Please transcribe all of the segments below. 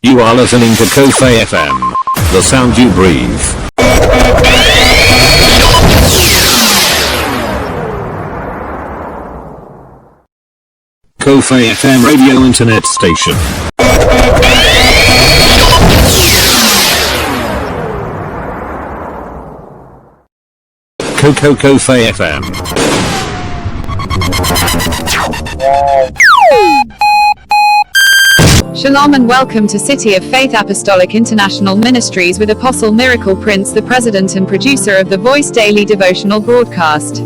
You are listening to Kofe FM, the sound you breathe. Kofe FM radio internet station. Kofe FM. Shalom and welcome to City of Faith Apostolic International Ministries with Apostle Miracle Prince, the president and producer of the Voice Daily Devotional Broadcast.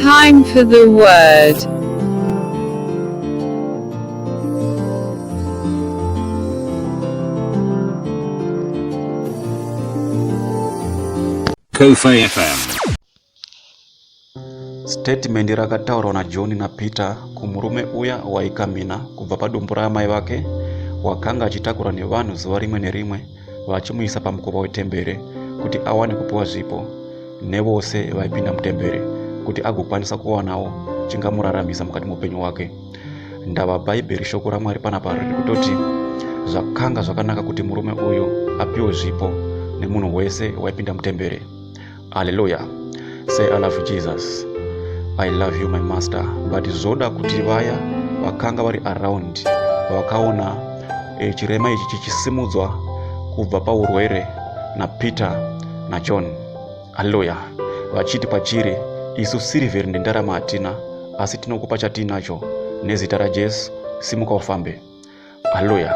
Time for the Word. Kofe FM. Statement rakataurwa naJohane naPeter kumurume uya waikamina kubva padumbu raamai vake wakanga achitakura nevanhu zuva rimwe nerimwe vachimuisa pamukova wetembere kuti awane kupiwa zvipo nevose vaipinda mutembere kuti agokwanisa kuwanawo chingamuraramisa mukati muupenyu wake. Ndava bhaibheri shoko raMwari panapa riri kutoti zvakanga zvakanaka kuti murume uyu apiwe zvipo nemunhu wese waipinda mutembere. Hallelujah. Say, I love you, Jesus. I love you, my master. But zoda kuti vaya vakanga vari around vakaona chirema ichi chichisimudzwa kubva paurwere naPeter naJohn. Hallelujah. Vachiti pachiri, isu sirivheri nendarama hatina, asi tinokupa chatinacho nezita raJesu, simuka ufambe. Hallelujah.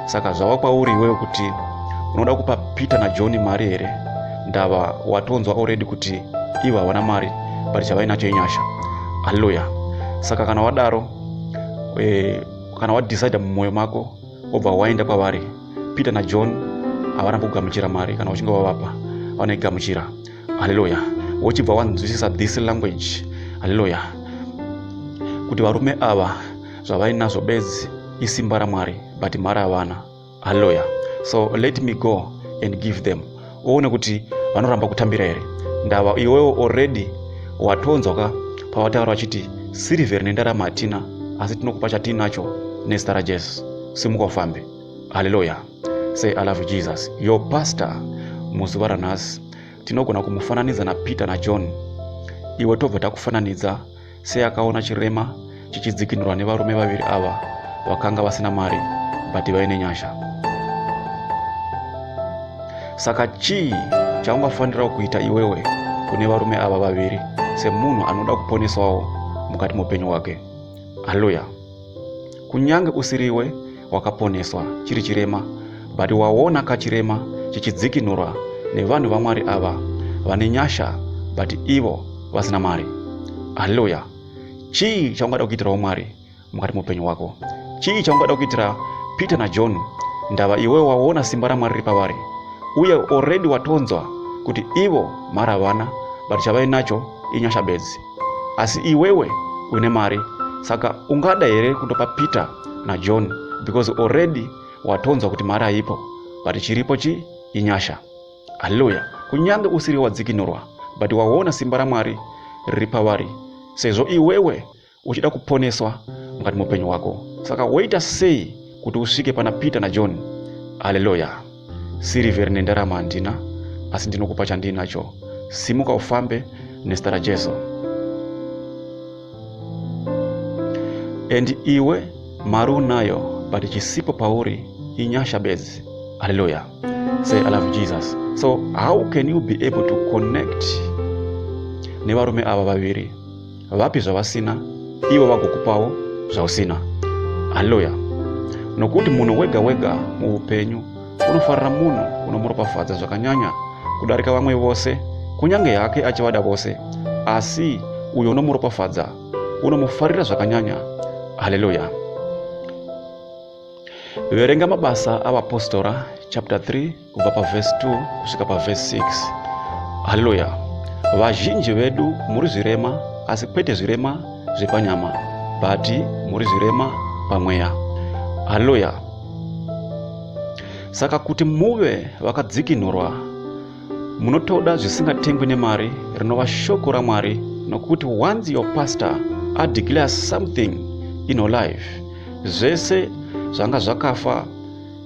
Saka zvava kwauri iwewe kuti unoda kupa Peter naJohn mari here, ndava watonzwa already kuti ivo havana mari but chavainacho inyasha. Hallelujah. Saka kana wadaro kana wadecide mumwoyo mako obva waenda kwavari, Peter naJohn havana kugamuchira mari, kana uchinge wavapa vanoigamuchira. Hallelujah. Uchibva wanzwisisa this language. Hallelujah. Kuti varume ava zvavainazvo bedzi isimba raMwari but mari havana. Hallelujah. So let me go and give them. Uone kuti vanoramba kutambira here. Ndava iwewo already watonzwa pavataura vachiti sirivheri nendarama hatina, asi tinokupa chatinacho nezita raJesu, simuka ufambe. Hallelujah. Say, I love you, Jesus. Your pastor muzuva ranhasi tinogona kumufananidza naPeter naJohn. Iwe tobva takufananidza seakaona chirema chichidzikinurwa nevarume vaviri ava vakanga vasina mari but vaine nyasha. Saka chii chaungafanira kuita iwewe kune varume ava vaviri semunhu anoda kuponeswawo mukati muupenyu wake? Hallelujah. Kunyange usiriwe wakaponeswa chiri chirema but waona kachirema chichidzikinurwa nevanhu vaMwari ava vane nyasha but ivo vasina mari. Hallelujah. Chii chaungada kuitirawo Mwari mukati muupenyu wako? Chii chaungada kuitira Peter naJohn? Ndava iwewe waona simba raMwari riri pavari uye already watonzwa kuti ivo mari havana but chavainacho inyasha bedzi, asi iwewe une mari. Saka ungada here kutopa Peter naJohn because already watonzwa kuti mari haipo but chiripo inyasha. Hallelujah. Kunyange usiri wadzikinurwa but waona simba raMwari riri pavari sezvo iwewe uchida kuponeswa mukati muupenyu wako. Saka waita sei kuti usvike pana Peter naJohn? Hallelujah. Sirivheri nendarama handina, asi ndinokupa chandinacho, simuka ufambe nezita raJesu. And iwe mari unayo but chisipo pauri inyasha bedzi. Hallelujah. Say, I love Jesus. So how can you be able to connect nevarume ava vaviri? Vapi zvavasina ivo vagokupawo zvausina. Hallelujah. Nokuti munhu wega wega muupenyu unofarira munhu unomuropafadza zvakanyanya kudarika vamwe vose, kunyange yake achivada vose, asi uyo unomuropafadza unomufarira zvakanyanya. Hallelujah. Verenga mabasa avapostora chapter 3 kubva paverse 2 kusvika paverse 6. Hallelujah. Vazhinji vedu muri zvirema, asi kwete zvirema zvepanyama but muri zvirema pamweya. Hallelujah. Saka kuti muve vakadzikinurwa munotoda zvisingatengwi nemari rinova shoko raMwari, nokuti once your pastor declares something in your life, zvese zvanga zvakafa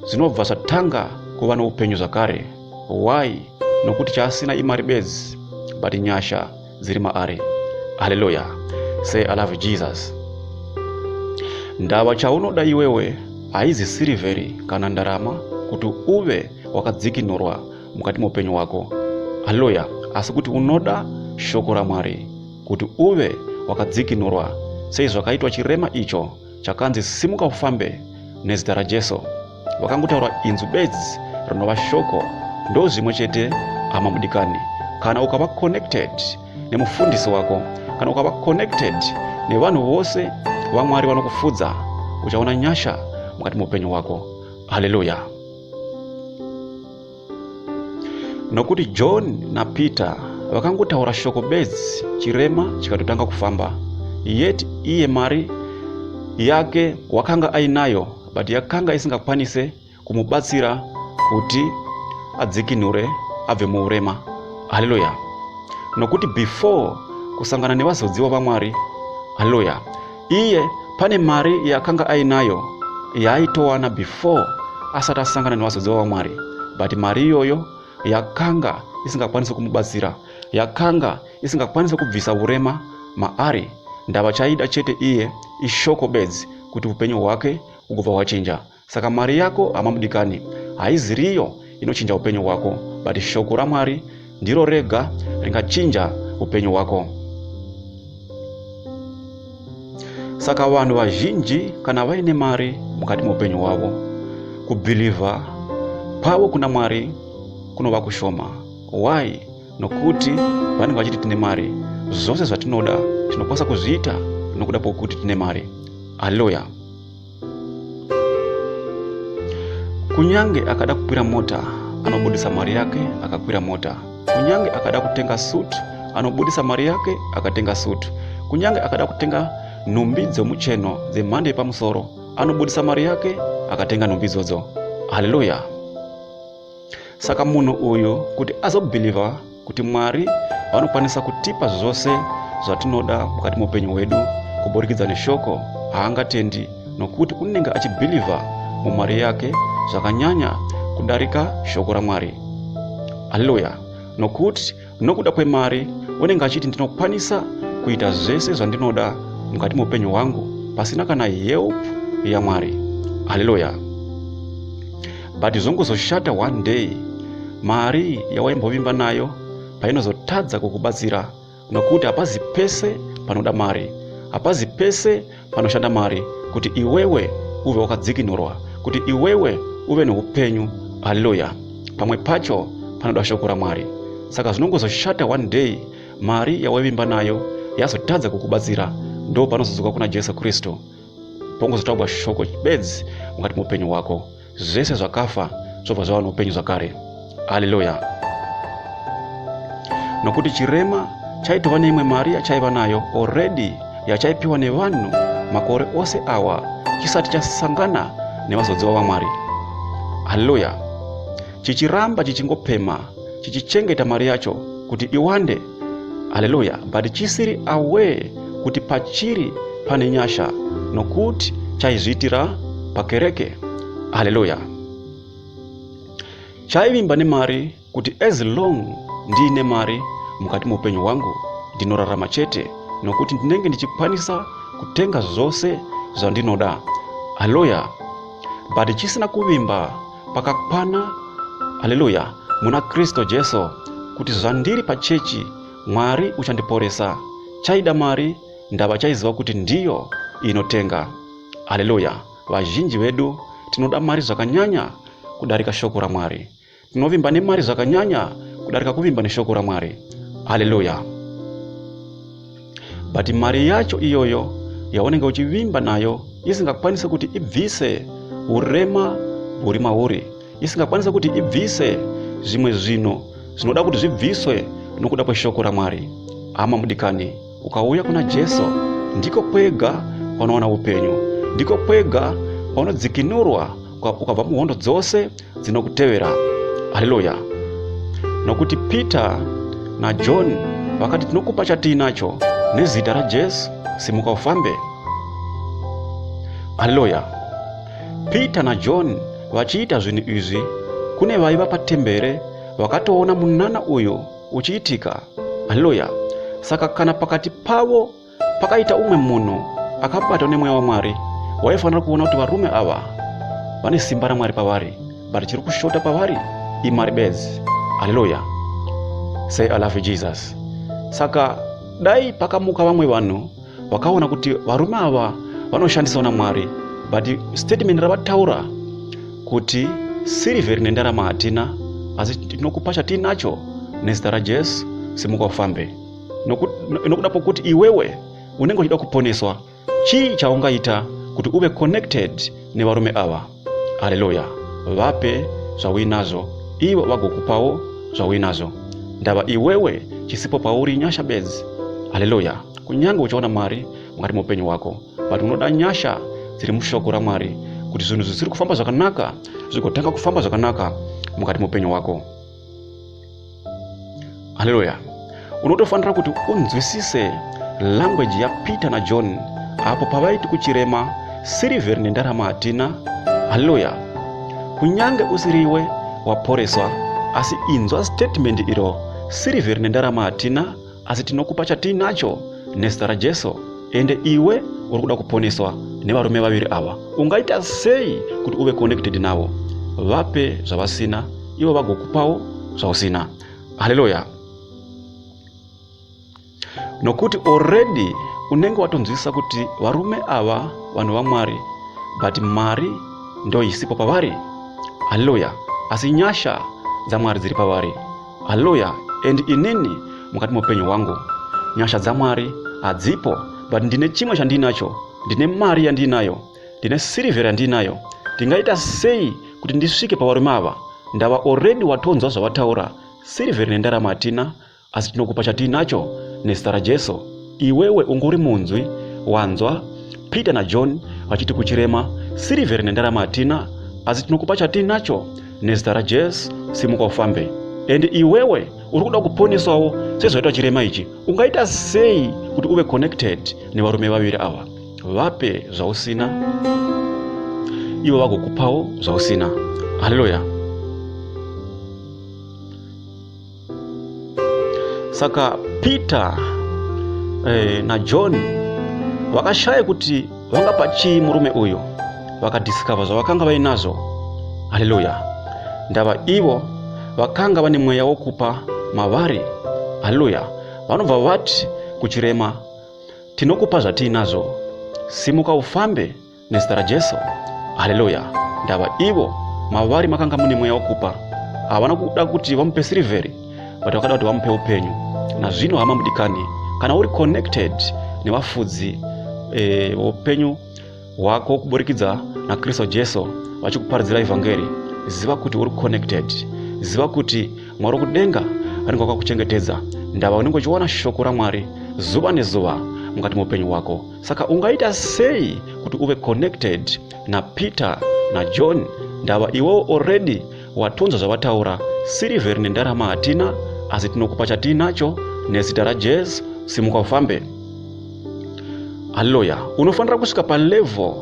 zinobva zatanga kuva noupenyu zakare. Why? Nokuti chasina imari bedzi, but nyasha ziri maari. Hallelujah. Say I love Jesus. Ndava chaunoda iwewe haizi sirivheri kana ndarama kuti uve wakadzikinurwa mukati moupenyu wako. Hallelujah. Asi kuti unoda shoko raMwari kuti uve wakadzikinurwa seizvakaitwa chirema icho chakanzi simuka ufambe nezita raJesu. Vakangotaura inzwi bedzi rinova shoko. Ndo zvimwe chete hama mudikani. Kana ukava connected nemufundisi wako, kana ukava connected nevanhu vose vaMwari vanokufudza, uchaona nyasha mukati moupenyu wako. Hallelujah. Nokuti John na Peter vakangotaura shoko bedzi, chirema chikatotanga kufamba. Yet iye mari yake wakanga ainayo, but yakanga isingakwanise kumubatsira kuti adzikinure abve muurema. Hallelujah. Nokuti before kusangana nevazodziwa vaMwari, hallelujah, iye pane mari yakanga ainayo yaaitowana before asati asangana nevazodziwa vaMwari, but mari iyoyo yakanga isingakwanise kumubatsira, yakanga isingakwanise kubvisa urema maari. Ndava chaida chete iye ishoko bedzi kuti upenyu hwake ugobva hwachinja. Saka mari yako hamamudikani haiziriyo inochinja upenyu hwako, but shoko raMwari ndiro rega ringachinja upenyu hwako. Saka vanhu vazhinji kana vaine mari mukati moupenyu hwavo, kubhilivha pavo kuna Mwari kunova kushoma. Why? Nokuti vanenge vachiti tine mari, zvose zvatinoda tinokwanisa kuzviita nokuda pokuti tine mari. Hallelujah. Kunyange akada kukwira mota, anobudisa mari yake akakwira mota. Kunyange akada kutenga suit, anobudisa mari yake akatenga suit. Kunyange akada kutenga nhumbi dzemucheno dzemhando yepamusoro, anobudisa mari yake akatenga nhumbi idzodzo. Hallelujah. Saka munhu uyu kuti azobhilivha kuti Mwari vanokwanisa kutipa zvose zvatinoda mukati moupenyu hwedu kuburikidza neshoko, haangatendi, nokuti unenge achibhilivha mumari yake zvakanyanya kudarika shoko raMwari. Hallelujah. Nokuti nokuda kwemari unenge achiti ndinokwanisa kuita zvese zvandinoda mukati moupenyu hwangu pasina kana help yaMwari. Hallelujah. But zvongozoshata one day mari yawaimbovimba nayo painozotadza kukubatsira, nokuti hapazi pese panoda mari, hapazi pese panoshanda mari kuti iwewe uve wakadzikinurwa, kuti iwewe uve neupenyu. Hallelujah. Pamwe pacho panoda shoko raMwari. Saka zvinongozoshata one day mari yawaivimba nayo yazotadza kukubatsira, ndo panozozuka kuna Jesu Kristu pongozotaurwa shoko bedzi mukati moupenyu hwako. Zvese zvakafa zvobva zvava noupenyu zvakare. Hallelujah. Nokuti chirema chaitova neimwe mari yachaiva nayo already yachaipiwa nevanhu makore ose awa chisati chasangana nevazodziwa vaMwari. Hallelujah. Chichiramba chichingopema chichichengeta mari yacho kuti iwande. Hallelujah. But chisiri aware kuti pachiri pane nyasha, nokuti chaizviitira pakereke. Hallelujah. Chaivimba nemari kuti as long ndiine mari mukati moupenyu hwangu ndinorarama chete, nokuti ndinenge ndichikwanisa kutenga zvose zvandinoda. Hallelujah. But chisina kuvimba pakakwana, hallelujah, muna Kristu Jesu kuti zvandiri pachechi Mwari uchandiporesa. Chaida mari ndava chaiziva kuti ndiyo inotenga. Hallelujah. Vazhinji vedu tinoda mari zvakanyanya kudarika shoko raMwari. Tinovimba nemari zvakanyanya kudarika kuvimba neshoko raMwari. Hallelujah. But mari yacho iyoyo yaunenge uchivimba nayo isingakwanise kuti ibvise urema huri mauri, isingakwanise kuti ibvise zvimwe zvino zvinoda kuti zvibviswe nokuda kweshoko raMwari. Hama mudikani, ukauya kuna Jesu ndiko kwega kwaunoona upenyu, ndiko kwega kwaunodzikinurwa ukabva muhondo dzose dzinokutevera. Hallelujah. Nokuti Peter na John vakati tinokupa chatiinacho nezita raJesu, simuka ufambe. Hallelujah. Peter na John vachiita zvinhu izvi, kune vaiva patembere vakatoona munana uyu uchiitika. Haleluya. Saka kana pakati pavo pakaita umwe munhu akabatwa nemweya waMwari, waifanira kuona kuti varume ava vane simba raMwari pavari, but chiri kushota pavari imari bedzi. Haleluya. Say I love you Jesus. Saka dai pakamuka vamwe vanhu vakaona kuti varume ava vanoshandiswa naMwari, but statement ravataura kuti sirivheri nendarama hatina, asi tinokupa chatinacho nezita raJesu, simuka ufambe. Nokuda pokuti iwewe unenge uchida kuponeswa, chii chaungaita kuti uve connected nevarume ava. Haleluya. Vape zvauinazo, ivo vagokupawo zvauinazo. Ndava iwewe chisipo pauri nyasha bedzi. Haleluya. Kunyange uchiona Mwari mukati muupenyu wako, but unoda nyasha dziri mushoko raMwari kuti zvinhu zvisiri kufamba zvakanaka zvigotanga kufamba zvakanaka mukati muupenyu wako. Haleluya. Unotofanira kuti unzwisise language ya Peter na John apo pavaiti kuchirema sirivheri nendarama hatina. Haleluya. Kunyange usiriwe waporeswa, asi inzwa statement iro, sirivheri nendarama hatina, asi tinokupa chatinacho nezita raJesu, ende iwe uri kuda kuponeswa nevarume vaviri ava. Ungaita sei kuti uve connected navo? Vape zvavasina, ivo vagokupawo zvausina. Haleluya. Nokuti already unenge watonzwisa kuti varume ava vanhu vaMwari, but mari ndo isipo pavari. Haleluya. Asi nyasha dzaMwari dziri pavari. Haleluya. And inini mukati muupenyu wangu nyasha dzaMwari hadzipo, but ndine chimwe chandinacho, ndine mari yandinayo, ndine sirivheri yandinayo. Ndingaita sei kuti ndisvike pavarume ava? Ndava already watonzwa zvavataura, sirivheri nendarama hatina, asi tinokupa chatinacho nezita raJesu. Iwewe ungori munzwi wanzwa Peter na John vachiti kuchirema sirivheri nendarama hatina, asi tinokupa chatinacho nezita raJesu, simuka ufambe. And iwewe uri kuda kuponeswawo sezvaitwa chirema ichi. Ungaita sei kuti uve connected nevarume vaviri ava? Vape zvausina, ivo vagokupawo zvausina. Haleluya. Saka Peter na John vakashaya kuti vangapa chii murume uyu, vakadiscover zvavakanga vainazo. Haleluya. Ndava ivo vakanga vane mweya wokupa mavari. Haleluya. Vanobva vati kuchirema, tinokupa zvatiinazo, simuka ufambe nezita raJesu. Haleluya. Ndava ivo mavari makanga mune mweya wokupa, havana kuda kuti vamupe sirivheri, but vakada kuti vamupe upenyu. Nazvino hama mudikani, kana uri connected nevafudzi upenyu hwako kuburikidza naKristu Jesu vachikuparidzira evhangeri, ziva kuti uri connected. Ziva kuti Mwari kudenga anenge akakuchengetedza. Ndava unenge uchiwana shoko raMwari zuva nezuva mukati muupenyu wako. Saka ungaita sei kuti uve connected na Peter na John? Ndava iwo already watonzwa zvavataura, sirivheri nendarama hatina, asi tinokupa chatinacho nezita raJesu, simuka ufambe. Haleluya. Unofanira kusvika palevel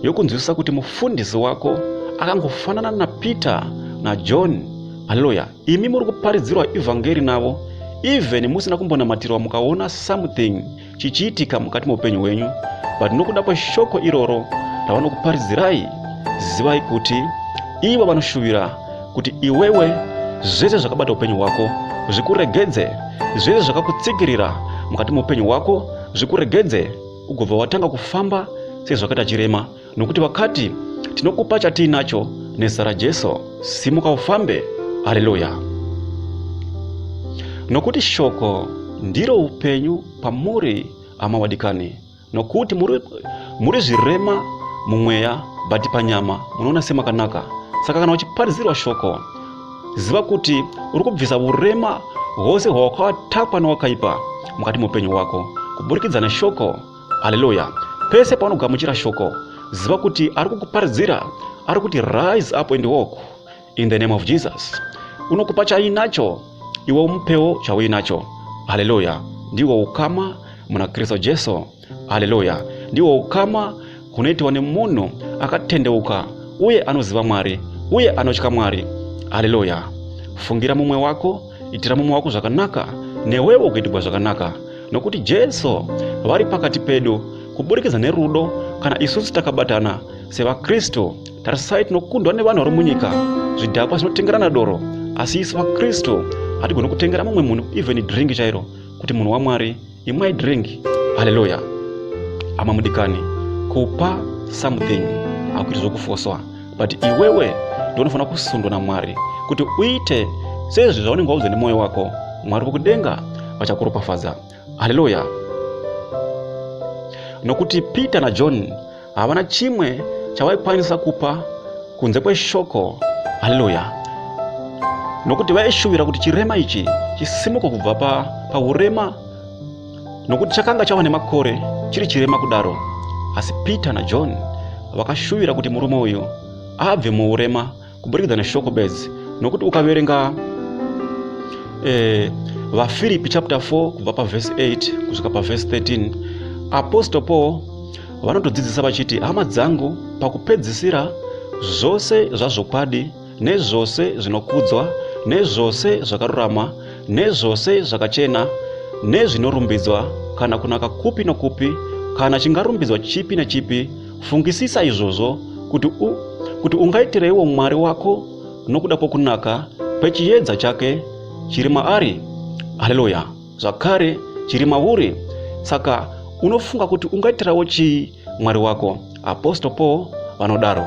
yokunzwisisa kuti mufundisi wako akangofanana na Peter na John. Haleluya. Imi muri kuparidzirwa evhangeri navo, even musina kumbonamatirwa mukaona something chichiitika mukati muupenyu wenyu, but nokuda kweshoko iroro ravanokuparidzirai, zivai kuti ivo vanoshuvira kuti iwewe zvese zvakabata upenyu hwako zvikuregedze, zvese zvakakutsikirira mukati muupenyu hwako zvikuregedze, ugobva watanga kufamba sezvakaita chirema. Nokuti vakati tinokupa chatiinacho nezita raJesu, simuka ufambe. Haleluya. Nokuti shoko ndiro upenyu pamuri ama wadikani. Nokuti muri zvirema mumweya, but panyama munoona semakanaka. Saka kana uchiparidzirwa shoko, ziva kuti uri kubvisa urema hwose hwawakatakwa newakaipa mukati muupenyu wako kuburikidza neshoko. Haleluya. Pese paunogamuchira shoko, ziva kuti ari kukuparidzira, ari kuti rise up and walk in the name of Jesus. Unokupa chainacho, iwe umupewo chauinacho. Haleluya. Ndiwo ukama muna Kristo Jesu. Haleluya. Ndiwo ukama kunoitwa nemunhu akatendeuka uye anoziva Mwari uye anotya Mwari. Haleluya. Fungira mumwe wako, itira mumwe wako zvakanaka, newewo kuitirwa zvakanaka, nokuti Jesu vari pakati pedu kuburikidza nerudo. Kana isusu takabatana sevaKristu, tarisai tinokundwa nevanhu vari munyika. Zvidhakwa zvinotengerana doro, asi isu vaKristu hatigoni kutengera mumwe munhu even drink chairo, kuti munhu waMwari imwai drink. Haleluya. Ama mudikani, kupa something hakuiti zvokufoswa, but iwewe ndonofana kusundwa naMwari kuti uite sezvo zvaunenge waudzwa nemoyo wako. Mwari wokudenga vachakuropafadza. Haleluya. Nokuti Peter na John havana chimwe chavaikwanisa kupa kunze kweshoko. Haleluya. Nokuti vaishuvira kuti chirema ichi chisimuke kubva paurema, nokuti chakanga chava nemakore chiri chirema kudaro. Asi Peter na John vakashuvira kuti murume uyu abve muurema kuburikidza neshoko bedzi. Nokuti ukaverenga vaFilipi chapter 4 kubva paverse 8 kusvika paverse 13, Apostle Paul vanotodzidzisa vachiti, hama dzangu, pakupedzisira zvose zvazvokwadi, nezvose zvinokudzwa, nezvose zvakarurama, nezvose zvakachena, nezvinorumbidzwa, kana kunaka kupi nokupi, kana chingarumbidzwa chipi nechipi, fungisisa izvozvo kuti ungaitireiwo Mwari wako nokuda kwokunaka kwechiedza chake chiri maari. Haleluya. Zvakare chiri mauri. Saka unofunga kuti ungaitirawo chii Mwari wako? Apostle Paul vanodaro.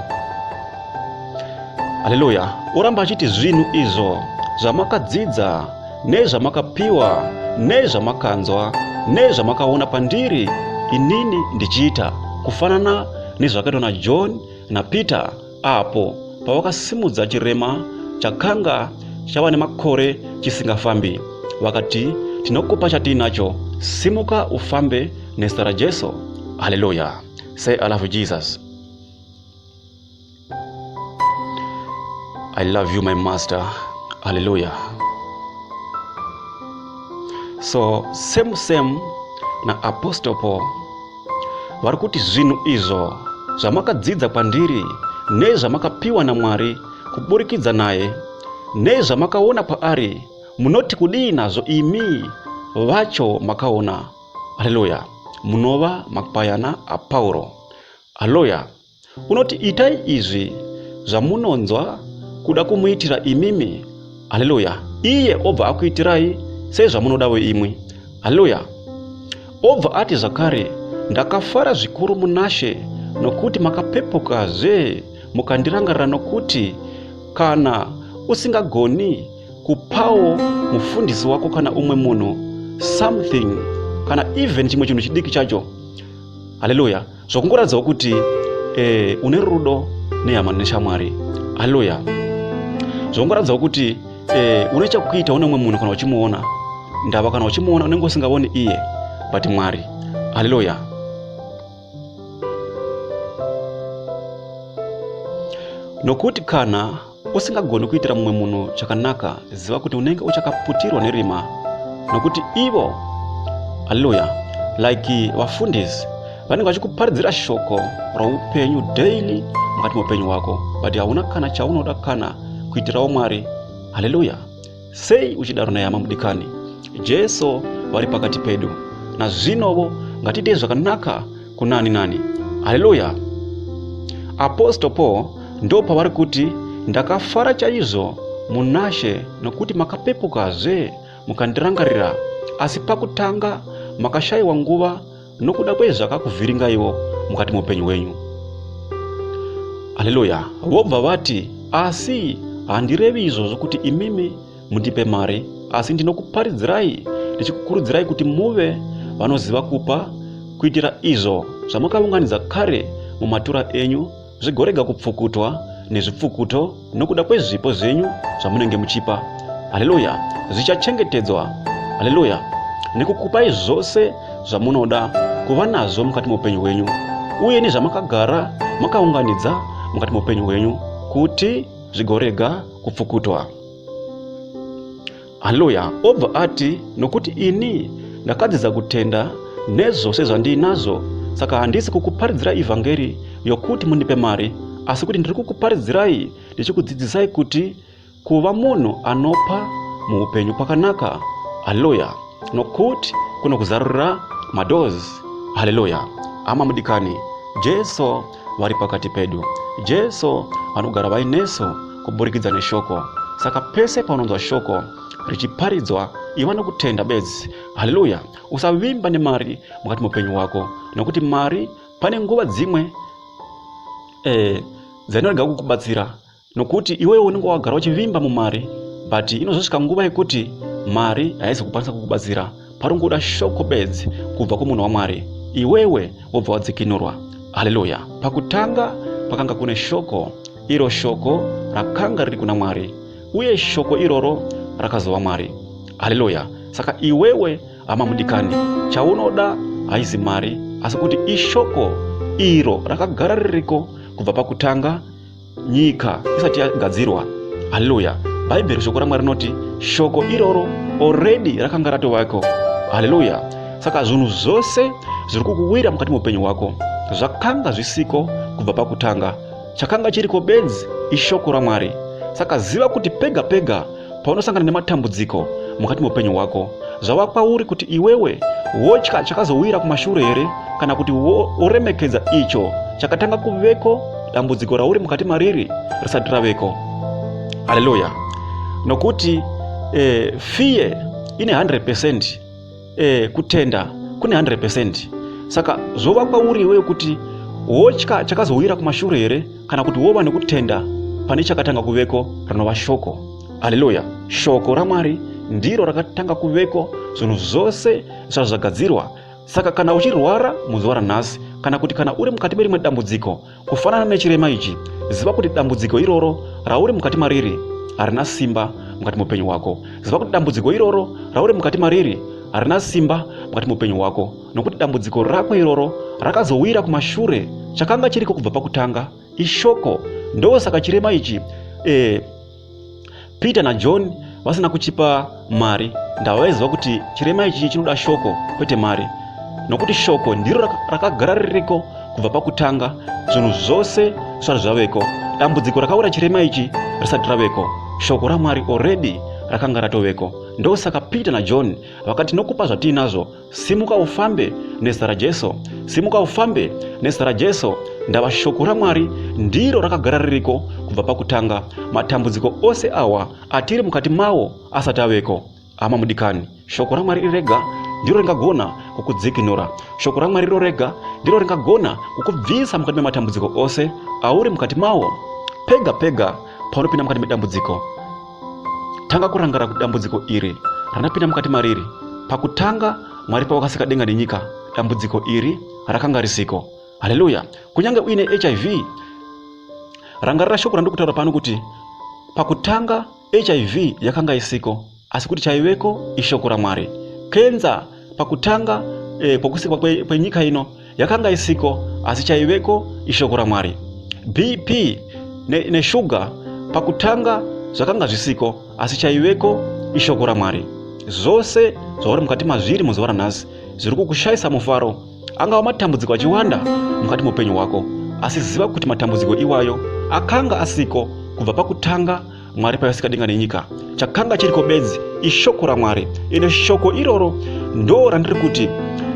Haleluya. Uramba achiti zvinhu izvo zvamakadzidza, nezvamakapiwa, nezvamakanzwa, nezvamakaona pandiri inini ndichiita, kufanana nezvakaitwa na John na Peter apo pavakasimudza chirema chakanga chava nemakore chisingafambi. Vakati, tinokupa chatinacho, simuka ufambe nezita ra Jesu. Haleluya. Say, I love Jesus. I love you, my master. Haleluya. So same na Apostle Paul vari kuti zvinhu izvo zvamakadzidza pandiri, nezvamakapiwa naMwari kuburikidza naye, nezvamakaona paari, munoti kudii nazvo imi vacho makaona. Haleluya. Munova mapayana aPauro. Haleluya. Unoti itai izvi zvamunonzwa kuda kumuitira imimi. Haleluya. Iye obva akuitirai sezvamunodawo imwi. Haleluya. Obva ati zvakare, ndakafara zvikuru munashe nokuti makapepukazve mukandirangarira, nokuti kana usingagoni kupawo mufundisi wako kana umwe munhu something, kana even chimwe chinhu chidiki chacho. Haleluya. Zvokungoratidzawo kuti une rudo nehama neshamwari. Haleluya. Zvokungoratidzawo kuti une chakuita une umwe munhu kana uchimuona. Ndava kana uchimuona unenge usingaoni iye but Mwari. Haleluya. Nokuti kana usingagoni kuitira mumwe munhu chakanaka, ziva kuti unenge uchakaputirwa nerima, nokuti ivo, haleluya, like vafundisi vanenge vachikuparidzira shoko raupenyu daily mukati meupenyu wako, but hauna kana chaunoda kana kuitirawo Mwari. Haleluya. Sei uchidaro nehama mudikani, Jesu vari pakati pedu, na zvinovo ngatiite zvakanaka kunani nani. Haleluya. Apostle Paul ndo pavari kuti, ndakafara chaizvo munashe nokuti makapepukazve mukandirangarira, asi pakutanga makashayiwa nguva nokuda kwezvakakuvhiringaiwo mukati meupenyu wenyu. Haleluya. Vobva vati, asi handirevi izvozvo kuti imimi mundipe mari, asi ndinokuparidzirai ndichikukurudzirai kuti muve vanoziva kupa, kuitira izvo zvamakaunganidza kare mumatura enyu zvigorega kupfukutwa nezvipfukuto nokuda kwezvipo zvenyu zvamunenge muchipa. Haleluya. Zvichachengetedzwa. Haleluya. Nekukupai zvose zvamunoda kuva nazvo mukati meupenyu wenyu, uye nezvamakagara makaunganidza mukati meupenyu wenyu kuti zvigorega kupfukutwa. Haleluya. Obva ati, nokuti ini ndakadzidza kutenda nezvose zvandinazo, saka handisi kukuparidzira ivhangeri yokuti mundipe mari, asi kuti ndiri kukuparidzirai ndichikudzidzisai kuti kuva munhu anopa muupenyu kwakanaka. Haleluya. Nokuti kuno kuzarurira madoors. Haleluya. Ama mudikani, Jesu vari pakati pedu. Jesu vanogara vaineso kuburikidza neshoko. Saka pese paunonzwa shoko richiparidzwa, iva nokutenda bedzi. Haleluya. Usavimba nemari mukati muupenyu wako, nokuti mari pane nguva dzimwe dzainorega kukubatsira, nokuti iwewe unenge wagara uchivimba mumari, but inozosvika nguva yekuti mari haizi kukwanisa kukubatsira. Paringoda shoko bedzi kubva kumunhu waMwari, iwewe wobva wadzikinurwa. Haleluya. Pakutanga pakanga kune shoko, iro shoko rakanga riri kuna Mwari, uye shoko iroro rakazova Mwari. Haleluya. Saka iwewe ama mudikani, chaunoda haizi mari, asi kuti ishoko iro rakagara ririko kubva pakutanga nyika isati yagadzirwa. Haleluya. Bhaibheri shoko raMwari rinoti shoko iroro already rakanga ratovako. Haleluya. Saka zvinhu zvose zviri kukuwira mukati muupenyu wako zvakanga zvisiko kubva pakutanga. Chakanga chiriko bedzi ishoko raMwari. Saka ziva kuti pega pega paunosangana nematambudziko mukati muupenyu wako, zvava kwauri kuti iwewe wotya chakazowira kumashure here, kana kuti woremekedza icho chakatanga kuveko dambudziko rauri mukati mariri risati raveko. Haleluya. Nokuti fear ine 100%, kutenda kune 100%. Saka zvova kwauri iwewe kuti wotya chakazowira kumashure here, kana kuti wova nekutenda pane chakatanga kuveko rinova shoko. Haleluya. Shoko raMwari ndiro rakatanga kuveko zvinhu zvose zvazvagadzirwa. Saka kana uchirwara muzuva ranhasi, kana kuti kana uri mukati merimwe dambudziko kufanana nechirema ichi, ziva kuti dambudziko iroro rauri mukati mariri harina simba mukati muupenyu wako. Ziva kuti dambudziko iroro rauri mukati mariri harina simba mukati muupenyu wako, nokuti dambudziko rako iroro rakazowira kumashure. Chakanga chiriko kubva pakutanga ishoko. Ndo saka chirema ichi Peter na Johane vasina kuchipa mari, ndavaiziva kuti chirema ichi chinoda shoko kwete mari, nokuti shoko ndiro rakagara ririko kubva pakutanga zvinhu zvose zvisati zvaveko. Dambudziko rakaura chirema ichi risati raveko, shoko raMwari already rakanga ratoveko. Ndo saka Peter na Johane vakati nokupa zvatinazvo, simuka ufambe nezita raJesu, simuka ufambe nezita raJesu. Ndava shoko raMwari ndiro rakagara ririko kubva pakutanga. Matambudziko ose awa atiri mukati mawo asati aveko. Ama mudikani, shoko raMwari rega ndiro ringagona kukudzikinura. Shoko raMwari rega ndiro ringagona kukubvisa mukati mematambudziko ose auri mukati mawo. Pega pega paunopinda mukati medambudziko, tanga kurangara kuti dambudziko iri ranapinda mukati mariri. Pakutanga Mwari pawakasika denga nenyika, dambudziko iri rakanga risiko. Haleluya. Kunyange uine HIV, rangarira shoko randikutaura pano kuti pakutanga HIV yakanga isiko, asi kuti chaiveko ishoko raMwari. Kenza pakutanga pokusikwa kwenyika ino yakanga isiko, asi chaiveko ishoko raMwari. BP neshuga pakutanga zvakanga zvisiko, asi chaiveko ishoko raMwari. Zvose zvauri mukati mazviri muzuva ranhasi zviri kukushayisa mufaro. Angava matambudziko achiwanda mukati muupenyu wako, asi ziva kuti matambudziko iwayo akanga asiko kubva pakutanga Mwari payasika denga nenyika. Chakanga chiriko bedzi ishoko raMwari. Ine shoko iroro ndo randiri kuti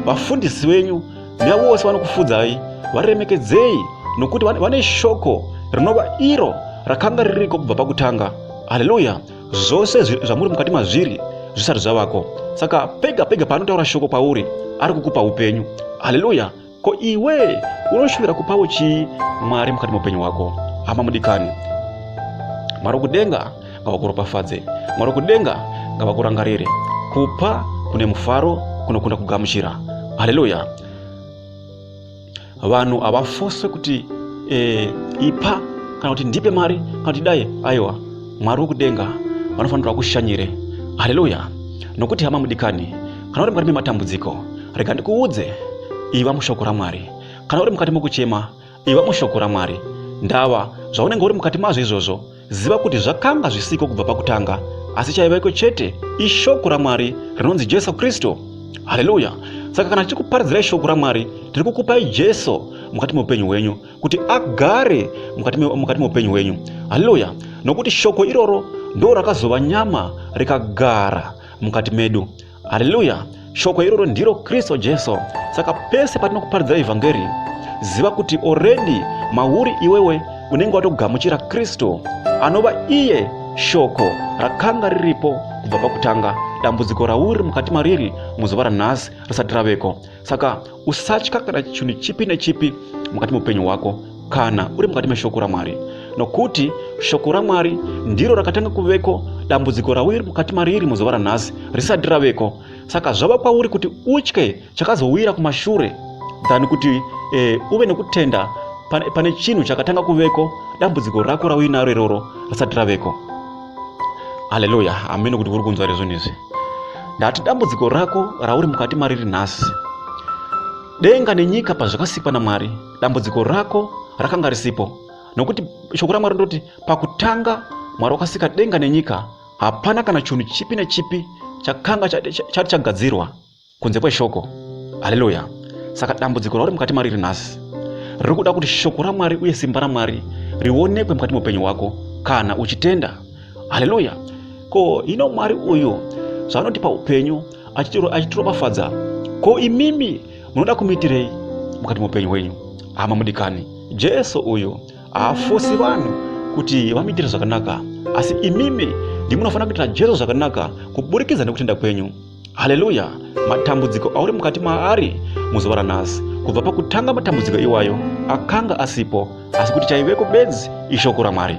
vafundisi venyu nevose vanokufudzai varemekedzei, nokuti vane shoko rinova iro rakanga ririko kubva pakutanga. Haleluya. Zvose zvamuri mukati mazviri zvisati zvavako. Saka pega pega paanotaura shoko pauri ari kukupa upenyu. Haleluya. Ko iwe unoshuvira kupawo chii Mwari mukati muupenyu wako? Hama mudikani, Mwari kudenga ngavakuropafadze, Mwari kudenga ngavakurangarire. Kupa kune mufaro kunokunda kugamuchira. Haleluya. Vanhu havafoswe kuti ipa kana kuti ndipe mari kana kuti dai. Aiwa, Mwari wokudenga vanofanira kushanyire. Haleluya. Nokuti hama mudikani, kana uri mukati mematambudziko, rega ndikuudze, iva mushoko raMwari. Kana uri mukati mokuchema, iva mushoko raMwari. Ndava zvaunenge uri mukati mazvo izvozvo, ziva kuti zvakanga zvisiko kubva pakutanga, asi chaiveko chete ishoko raMwari rinonzi Jesu Kristu. Haleluya. Saka kana tiri kuparidzira ishoko raMwari, tiri kukupai Jesu mukati muupenyu wenyu, kuti agare mukati muupenyu wenyu. Haleluya. Nokuti shoko iroro ndo rakazova nyama rikagara mukati medu. Haleluya. Shoko iroro ndiro Kristo Jesu. Saka pese patinokuparidza evhangeri, ziva kuti already mauri iwewe unenge watogamuchira Kristo, anova iye shoko rakanga riripo kubva pakutanga. Dambudziko rauri mukati mariri muzuva ranhasi risati raveko. Saka usatya kana chinhu chipi nechipi mukati muupenyu wako kana uri mukati meshoko raMwari, nokuti shoko raMwari ndiro rakatanga kuveko dambudziko rauri mukati mariri muzuva ranhasi risati raveko. Saka zvava kwauri kuti utye chakazowira kumashure than kuti uve nekutenda pane chinhu chakatanga kuveko dambudziko rako rauinaro iroro risati raveko. Haleluya. Ameno kuti uri kunzwa rezvo izvi. Ndati dambudziko rako rauri mukati mariri nhasi, denga nenyika pazvakasikwa naMwari, dambudziko rako rakanga risipo. Nokuti shoko raMwari ndoti pakutanga Mwari wakasika denga nenyika, hapana kana chinhu chipi nechipi chakanga chati chagadzirwa kunze kweshoko. Haleluya. Saka dambudziko rauri mukati mariri nhasi riri kuda kuti shoko raMwari uye simba raMwari rionekwe mukati muupenyu wako kana uchitenda. Haleluya. Ko ino Mwari uyu zvaanotipa upenyu achitiropafadza, ko imimi munoda kumuitirei mukati muupenyu wenyu? Hama mudikani, Jesu uyu haafosi vanhu kuti vamuitire zvakanaka, asi imimi ndimunofanira kuitira Jesu zvakanaka kuburikidza nekutenda kwenyu. Haleluya. Matambudziko auri mukati maari muzuva ranhasi, kubva pakutanga matambudziko iwayo akanga asipo, asi kuti chaiveko bedzi ishoko raMwari.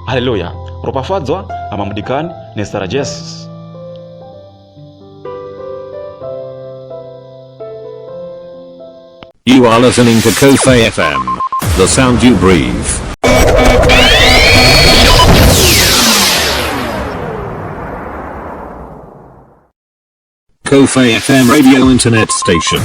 Haleluya. Ropafadzwa hama mudikani nezita raJesu. You are listening to Ko-Fi FM, the sound you breathe. Ko-Fi FM radio internet station.